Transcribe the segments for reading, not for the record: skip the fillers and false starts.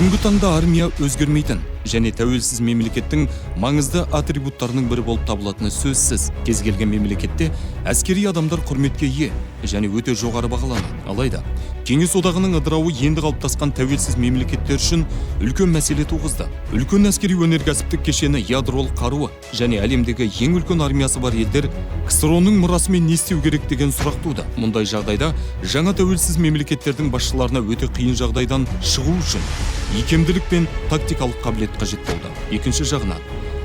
Бүгінгі таңда армия өзгермейтін және тәуелсіз мемлекеттің маңызды атрибуттарының бірі болып табылатыны сөзсіз. Кез келген мемлекетте әскери адамдар құрметке ие және өте жоғары бағаланады. Алайда Кеңес Одағының ыдырауы енді қалыптасқан тәуелсіз мемлекеттер үшін үлкен мәселе туғызды. Үлкен әскери өнеркәсіптік кешені, ядролық қаруы және әлемдегі ең үлкен армиясы бар елдер КСРО-ның мұрасымен не істеу керек деген сұрақ туды. Мұндай жағдайда жаңа тәуелсіз мемлекеттердің басшыларына өте қиын жағдайдан шығу үшін икемділік пен тактикалық қабілет қажет болды. Екінші жағынан,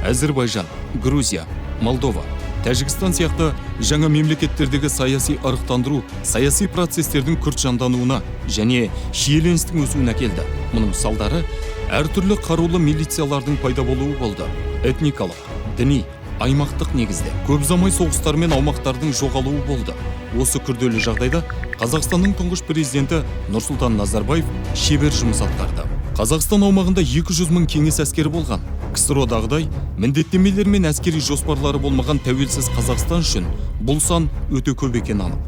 Әзірбайжан, Грузия, Молдова, Тәжікстан сияқты жаңа мемлекеттердегі саяси ырықтандыру саяси процестердің күрт жандануына және шиеленістің өсуіне әкелді. Мұның салдары әртүрлі қарулы милициялардың пайда болуы болды. Этникалық, діни, аймақтық негізде көп ұзамай соғыстар мен аумақтардың жоғалуы болды. Осы күрделі жағдайда Қазақстанның тұңғыш президенті Нұрсұлтан Назарбаев шебер жұмыс атқарды. Қазақстан аумағында 200 мың кеңес әскері болған. КСРО-дағыдай міндеттемелер мен әскери жоспарлары болмаған тәуелсіз Қазақстан үшін бұл сан өте көп екені анық.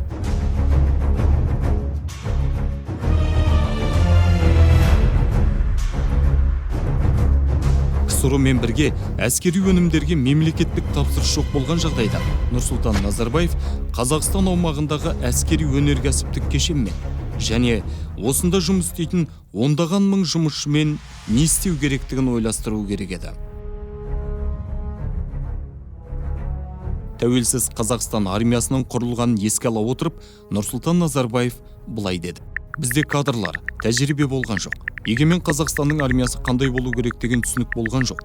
КСРО-мен бірге әскери өнімдерге мемлекеттік тапсырыс жоқ болған жағдайда Нұрсұлтан Назарбаев Қазақстан аумағындағы әскери өнеркәсіптік кешенмен және осында жұмыс істейтін ондаған мың жұмысшымен не істеу керектігін ойластыру керек еді. Тәуелсіз Қазақстан армиясының құрылғанын еске ала отырып, Нұрсұлтан Назарбаев былай деді: «Бізде кадрлар, тәжірибе болған жоқ. Егемен Қазақстанның армиясы қандай болу керек деген түсінік болған жоқ.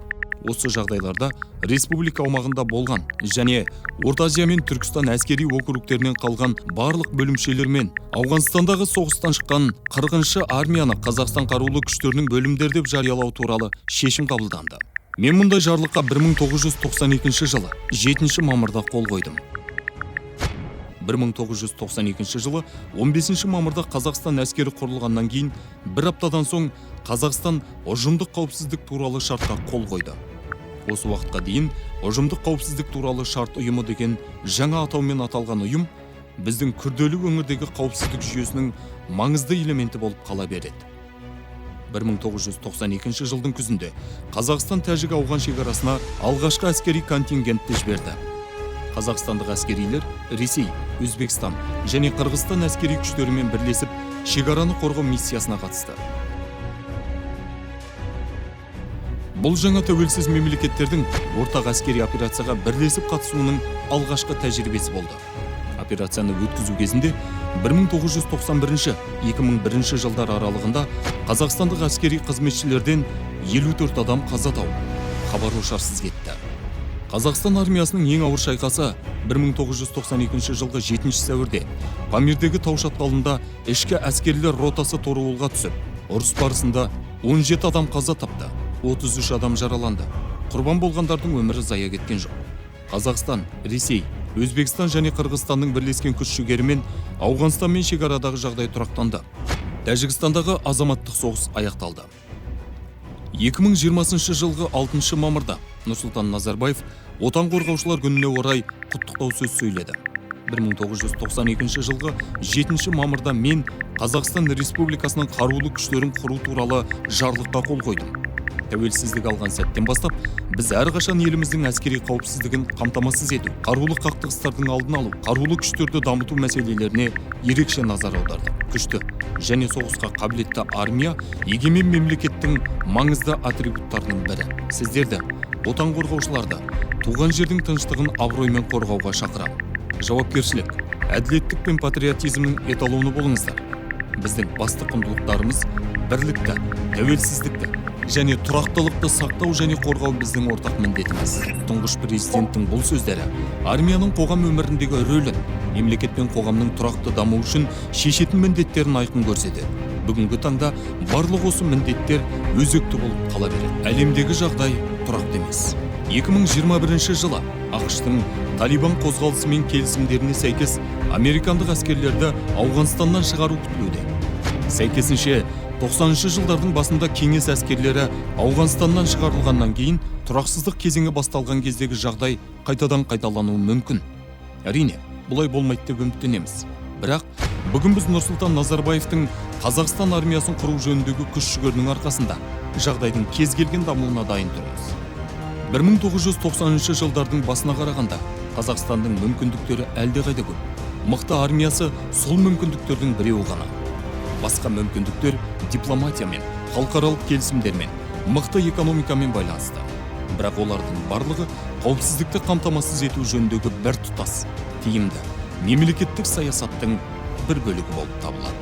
Осы жағдайларда республика аумағында болған және Орта Азия мен Түркістан әскери округтерінен қалған барлық бөлімшелер мен Ауғанстандағы соғыстан шыққан 40-шы армияны Қазақстан қарулы күштерінің бөлімдері деп жариялау туралы шешім қабылданды. Мен мұндай жарлыққа 1992 жылы 7 мамырда қол қойдым. 1992 жылы 15 мамырда Қазақстан әскері құрылғаннан кейін бір аптадан соң Қазақстан ұжымдық қауіпсіздік туралы шартқа қол қойды. Осы уақытқа дейін ұжымдық қауіпсіздік туралы шарт ұйымы деген жаңа атаумен аталған ұйым біздің күрделі өңірдегі қауіпсіздік жүйесінің маңызды элементі болып қала береді. 1992 жылдың күзінде Қазақстан тәжік ауған шекарасына алғашқы әскери контингентті жіберді. Қазақстандық әскерилер Ресей, Өзбекстан және Қырғызстан әскери күштерімен бірлесіп шекараны қорғау миссиясына қатысты. Бұл жаңа тәуелсіз мемлекеттердің ортақ әскери операцияға бірлесіп қатысуының алғашқы тәжірибесі болды. Операцияны өткізу кезінде 1991-2001 жылдар аралығында қазақстандық әскери қызметшілерден 54 адам қаза тауып, хабар ошарсыз кетті. Қазақстан армиясының ең ауыр шайқасы 1992 жылғы 7 сәуірде Памирдегі тау шатқалында ішкі әскерлер ротасы торуылға түсіп, ұрыс барысында 17 адам қаза тапты, 33 адам жараланды. Құрбан болғандардың өмірі зая кеткен жоқ. Қазақстан, Ресей, Өзбекстан және Қырғызстанның бірлескен күш жігерімен Ауғанстанмен шекарадағы жағдай тұрақтанды. Тәжікстандағы азаматтық соғыс аяқталды. 2020 жылғы 6 мамырда Нұрсұлтан Назарбаев Отан қорғаушылар күніне орай құттықтау сөз сөйледі. 1992 жылғы 7 мамырда мен Қазақстан Республикасының қарулы күштерін құру туралы жарлыққа қол қойдым. Тәуелсіздік алған сәттен бастап біз әрқашан еліміздің әскери қауіпсіздігін қамтамасыз ету, қарулы қақтығыстардың алдын алу, қарулы күштерді дамыту мәселелеріне ерекше назар аудардық. Күшті және соғысқа қабілетті армия егемен мемлекеттің маңызды атрибуттарының бірі. Сіздерді, Отан қорғаушыларды, туған жердің тыныштығын абыроймен қорғауға шақырамын. Жауапкершілік, әділеттік пен патриотизмнің эталоны болыңыздар. Біздің басты құндылықтарымыз бірлікті, тәуелсіздікті және тұрақтылықты сақтау және қорғау біздің ортақ міндетіміз. Тұңғыш президенттің бұл сөздері армияның қоғам өміріндегі рөлін, мемлекет пен қоғамның тұрақты дамуы үшін шешетін міндеттерін айқын көрсетеді. Бүгінгі таңда барлық осы міндеттер өзекті болып қала береді. Әлемдегі жағдай тұрақты емес. 2021 жылы АҚШ-тың Талибан қозғалысымен келісімдеріне сәйкес американдық әскерлерді Ауғанстаннан шығару күтілуде. Сәйкесінше, 90 жылдардың басында кеңес әскерлері Ауғанстаннан шығарылғаннан кейін тұрақсыздық кезеңі басталған кездегі жағдай қайтадан қайталануы мүмкін. Әрине, бұлай болмайды деп үміттенеміз. Бірақ Бүгін біз Нұрсұлтан Назарбаевтың Қазақстан армиясын құру жөніндегі күш жігерінің арқасында жағдайдың кез келген дамуына дайын тұрмыз. 1990 жылдардың басына қарағанда, Қазақстанның мүмкіндіктері әлдеқайда көп. Мықты армиясы сол мүмкіндіктердің біреуі ғана. Басқа мүмкіндіктер дипломатиямен, халықаралық келісімдермен, мықты экономикамен байланысты. Бірақ олардың барлығы қауіпсіздікті қамтамасыз ету жөніндегі біртұтас, тиімді мемлекеттік саясаттың бір бөлігі болып табылады.